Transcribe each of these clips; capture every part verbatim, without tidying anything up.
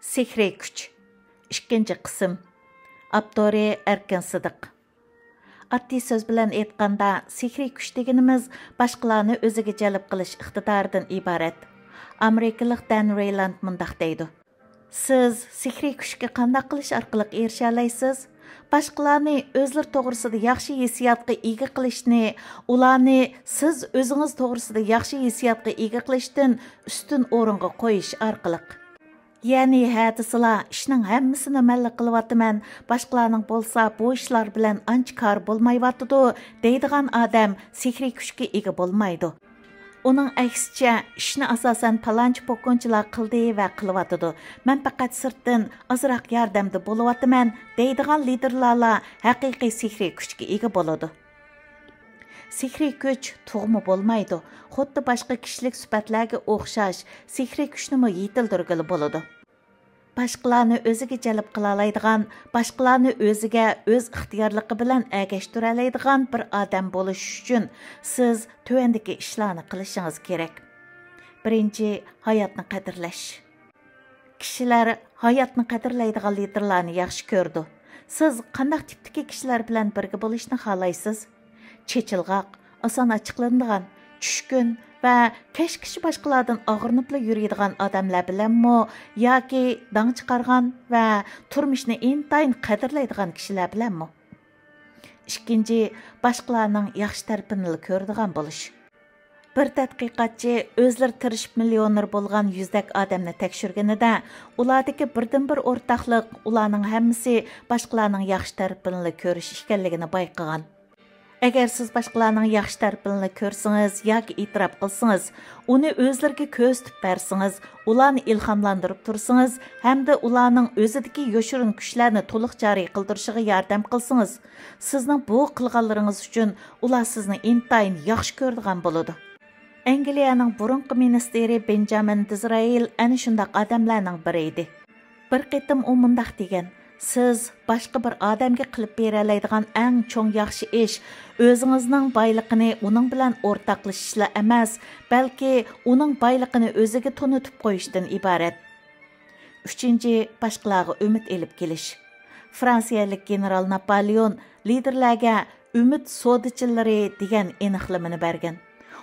سېھرىي كۈچ. ئىككىنچى قىسىم. ئاپتورى ئەركىن سىدىق. ئاددىي سۆز بىلەن ئېيتقاندا، سېھرىي كۈچ دېگىنىمىز باشقىلارنى ئۆزىگە جەلپ قىلىش ئىقتىدارىدىن ئىبارەت. ئامېرىكىلىق دەن رېيلاند مۇنداق دەيدۇ: سىز سېھرىي كۈچكە قانداق قىلىش ئارقىلىق ئېرىشەلەيسىز؟ باشقىلارنى ئۆزلىرى توغرىسىدا ياخشى ھېسسىياتقا ئىگە قىلىشنى، ئۇلارنى سىز ئۆزىڭىز توغرىسىدا ياخشى ھېسسىياتقا ئىگە قىلىشتىن ئۈستۈن ئورۇنغا قويۇش ئارقىلىق. يەنى ھە دېسىلا، ئىشنىڭ ھەممىسىنى مەنلا قىلىۋاتىمەن، باشقىلارنىڭ بولسا بۇ ئىشلار بىلەن ئانچە كارى بولمايۋاتىدۇ، دەيدىغان ئادەم سېھرىي كۈچكە ئىگە بولمايدۇ. ئۇنىڭ ئەكسىچە، ئىشنى ئاساسەن پالانچى پوكۇنچىلار قىلدى ۋە قىلىۋاتىدۇ، مەن پەقەت سىرتتىن ئازراق ياردەمدە بولۇۋاتىمەن، دەيدىغان لىدېرلارلا ھەقىقىي سېھرىي كۈچكە ئىگە بولىدۇ. سېھرىي كۈچ تۇغما بولمايدۇ. خۇددى باشقا كىشىلىك سۈپەتلەرگە ئوخشاش، سېھرىي كۈچنىمۇ يېتىلدۈرگىلى بولىدۇ. باشقىلارنى ئۆزىگە جەلپ قىلالايدىغان، باشقىلارنى ئۆزىگە ئۆز ئىختىيارلىقى بىلەن ئەگەشتۈرەلەيدىغان بىر ئادەم بولۇش ئۈچۈن سىز تۆۋەندىكى ئىشلارنى قىلىشىڭىز كېرەك. بىرىنچى، ھاياتنى قەدىرلەش. كىشىلەر ھاياتنى قەدىرلەيدىغان لىدېرلارنى ياخشى كۆرىدۇ. سىز قانداق تىپتىكى كىشىلەر بىلەن بىرگە بولۇشنى خالايسىز؟ چېچىلغاق، ئاسان ئاچچىقلىنىدىغان، چۈشكۈن ۋە كەچكىچە باشقىلاردىن ئاغرىنىپلا يۈرىدىغان ئادەملەر بىلەنمۇ ياكى داڭ چىقارغان ۋە تۇرمۇشنى ئىنتايىن قەدىرلەيدىغان كىشىلەر بىلەنمۇ؟ ئىككىنچى، باشقىلارنىڭ ياخشى تەرىپىنىلا كۆرىدىغان بولۇش. بىر تەتقىقاتچى ئۆزلىرى تىرىشىپ مىليونېر بولغان يۈزدەك ئادەمنى تەكشۈرگىنىدە، ئۇلاردىكى بىردىنبىر ئورتاقلىق ئۇلارنىڭ ھەممىسى باشقىلارنىڭ ياخشى تەرىپىنىلا كۆرۈش ئىكەنلىكىنى بايقىغان. ئەگەر سىز باشقىلارنىڭ ياخشى تەرىپىنىلا كۆرسىڭىز ياكى ئېتىراپ قىلسىڭىز، ئۇنى ئۆزلىرىگە كۆرسىتىپ بەرسىڭىز، ئۇلارنى ئىلھاملاندۇرۇپ تۇرسىڭىز ھەمدە ئۇلارنىڭ ئۆزىدىكى يوشۇرۇن كۈچلەرنى تولۇق جارى قىلدۇرۇشىغا ياردەم قىلسىڭىز، سىزنىڭ بۇ قىلغانلىرىڭىز ئۈچۈن ئۇلار سىزنى ئىنتايىن ياخشى كۆرىدىغان بولىدۇ. ئەنگلىيەنىڭ بۇرۇنقى مىنىستىرى بېنجامىن دىزرائىل ئەنە شۇنداق ئادەملەرنىڭ بىرى ئىدى. بىر قېتىم ئۇ مۇنداق دېگەن: سىز باشقا بىر ئادەمگە قىلىپ بېرەلەيدىغان ئەڭ چوڭ ياخشى ئىش ئۆزىڭىزنىڭ بايلىقىنى ئۇنىڭ بىلەن ئورتاقلىشىشلا ئەمەس، بەلكى ئۇنىڭ بايلىقىنى ئۆزىگە تونۇتۇپ قويۇشتىن ئىبارەت. ئۈچىنچى، باشقىلارغا ئۈمىد ئېلىپ كېلىش. فرانسىيەلىك گېنېرال ناپالېئون لىدېرلەرگە ئۈمىد سودىچىلىرى دېگەن ئېنىقلىمىنى بەرگەن.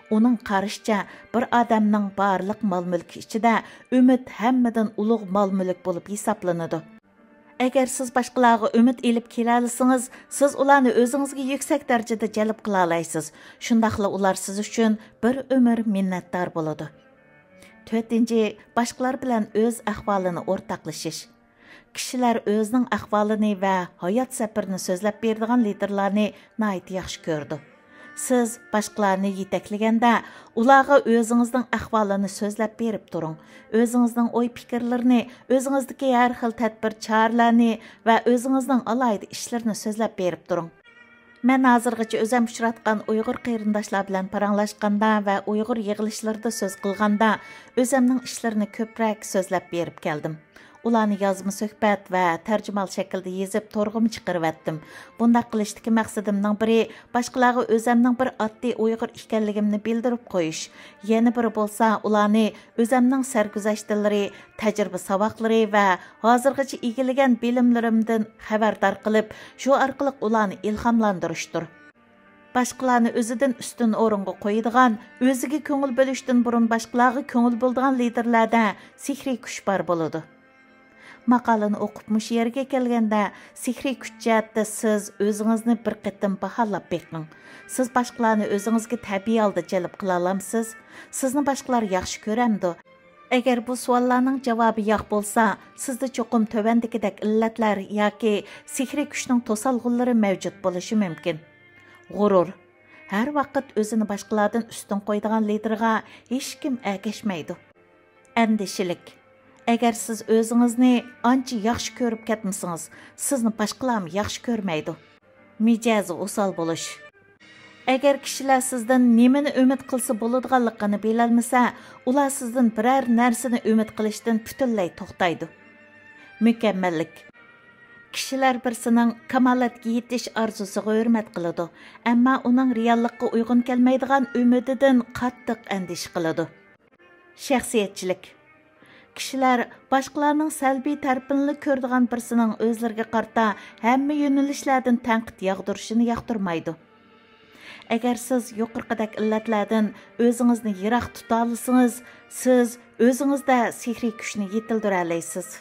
ئۇنىڭ قارىشىچە، بىر ئادەمنىڭ بارلىق مال-مۈلكى ئىچىدە ئۈمىد ھەممىدىن ئۇلۇغ مال-مۈلۈك بولۇپ ھېسابلىنىدۇ. ئەگەر سىز باشقىلارغا ئۈمىد ئېلىپ كېلەلىسىڭىز، سىز ئۇلارنى ئۆزىڭىزگە يۈكسەك دەرىجىدە جەلپ قىلالايسىز. شۇنداقلا ئۇلار سىز ئۈچۈن بىر ئۆمۈر مىننەتدار بولىدۇ. تۆتىنچى، باشقىلار بىلەن ئۆز ئەھۋالىنى ئورتاقلىشىش. كىشىلەر ئۆزىنىڭ ئەھۋالىنى ۋە ھايات سەپىرىنى سۆزلەپ بېرىدىغان لىدېرلارنى ناھايىتى ياخشى كۆرىدۇ. سىز باشقىلارنى يېتەكلىگەندە، ئۇلارغا ئۆزىڭىزنىڭ ئەھۋالىنى سۆزلەپ بېرىپ تۇرۇڭ. ئۆزىڭىزنىڭ ئوي-پىكىرلىرىنى، ئۆزىڭىزدىكى ھەر خىل تەدبىر-چارىلەرنى ۋە ئۆزىڭىزنىڭ ئالاھىدە ئىشلىرىنى سۆزلەپ بېرىپ تۇرۇڭ. مەن ھازىرغىچە ئۆزۈم ئۇچراتقان ئۇيغۇر قېرىنداشلار بىلەن پاراڭلاشقاندا ۋە ئۇيغۇر يىغىلىشلىرىدا سۆز قىلغاندا، ئۆزۈمنىڭ ئىشلىرىنى كۆپرەك سۆزلەپ بېرىپ كەلدىم. ئۇلارنى يازما سۆھبەت ۋە تەرجىمىھال شەكلىدە يېزىپ، تورغىمۇ چىقىرىۋەتتىم. بۇنداق قىلىشتىكى مەقسىتىمنىڭ بىرى، باشقىلارغا ئۆزۈمنىڭ بىر ئاددىي ئۇيغۇر ئىكەنلىكىمنى بىلدۈرۈپ قويۇش. يەنە بىرى بولسا، ئۇلارنى ئۆزۈمنىڭ سەرگۈزەشتلىرى، تەجرىبە ساۋاقلىرى ۋە ھازىرغىچە ئىگىلىگەن بىلىملىرىمدىن خەۋەردار قىلىپ، شۇ ئارقىلىق ئۇلارنى ئىلھاملاندۇرۇشتۇر. باشقىلارنى ئۆزىدىن ئۈستۈن ئورۇنغا قويىدىغان، ئۆزىگە كۆڭۈل بۆلۈشتىن بۇرۇن باشقىلارغا كۆڭۈل بۆلىدىغان لىدېرلەردە سېھرىي كۈچ بار بولىدۇ. ماقالىنى ئوقۇپ مۇشۇ يەرگە كەلگەندە، سېھرىي كۈچ جەھەتتە سىز ئۆزىڭىزنى بىر قېتىم باھالاپ بېقىڭ. سىز باشقىلارنى ئۆزىڭىزگە تەبىئىي ھالدا جەلپ قىلالامسىز؟ سىزنى باشقىلار ياخشى كۆرەمدۇ؟ ئەگەر بۇ سوئاللارنىڭ جاۋابى ياق بولسا، سىزدە چوقۇم تۆۋەندىكىدەك ئىللەتلەر ياكى سېھرىي كۈچنىڭ توسالغۇلىرى مەۋجۇت بولۇشى مۇمكىن. غۇرۇر. ھەر ۋاقىت ئۆزىنى باشقىلاردىن ئۈستۈن قويىدىغان لىدېرغا ھېچكىم ئەگەشمەيدۇ. ئەندىشىلىك. ئەگەر سىز ئۆزىڭىزنى ئانچە ياخشى كۆرۈپ كەتمىسىڭىز، سىزنى باشقىلارمۇ ياخشى كۆرمەيدۇ. مىجەزى ئوسال بولۇش. ئەگەر كىشىلەر سىزدىن نېمىنى ئۈمىد قىلسا بولىدىغانلىقىنى بىلەلمىسە، ئۇلار سىزدىن بىرەر نەرسىنى ئۈمىد قىلىشتىن پۈتۈنلەي توختايدۇ. مۇكەممەللىك. كىشىلەر بىرسىنىڭ كامالەتكە يېتىش ئارزۇسىغا ھۆرمەت قىلىدۇ، ئەمما ئۇنىڭ رېئاللىققا ئۇيغۇن كەلمەيدىغان ئۈمىدىدىن قاتتىق ئەندىشە قىلىدۇ. شەخسىيەتچىلىك. كىشىلەر باشقىلارنىڭ سەلبىي تەرىپىنىلا كۆرىدىغان بىرسىنىڭ ئۆزلىرىگە قارىتا ھەممە يۆنىلىشلەردىن تەنقىد ياغدۇرۇشىنى ياقتۇرمايدۇ. ئەگەر سىز يۇقىرىقىدەك ئىللەتلەردىن ئۆزىڭىزنى يىراق تۇتالىسىڭىز، سىز ئۆزىڭىزدە سېھرىي كۈچنى يېتىلدۈرەلەيسىز.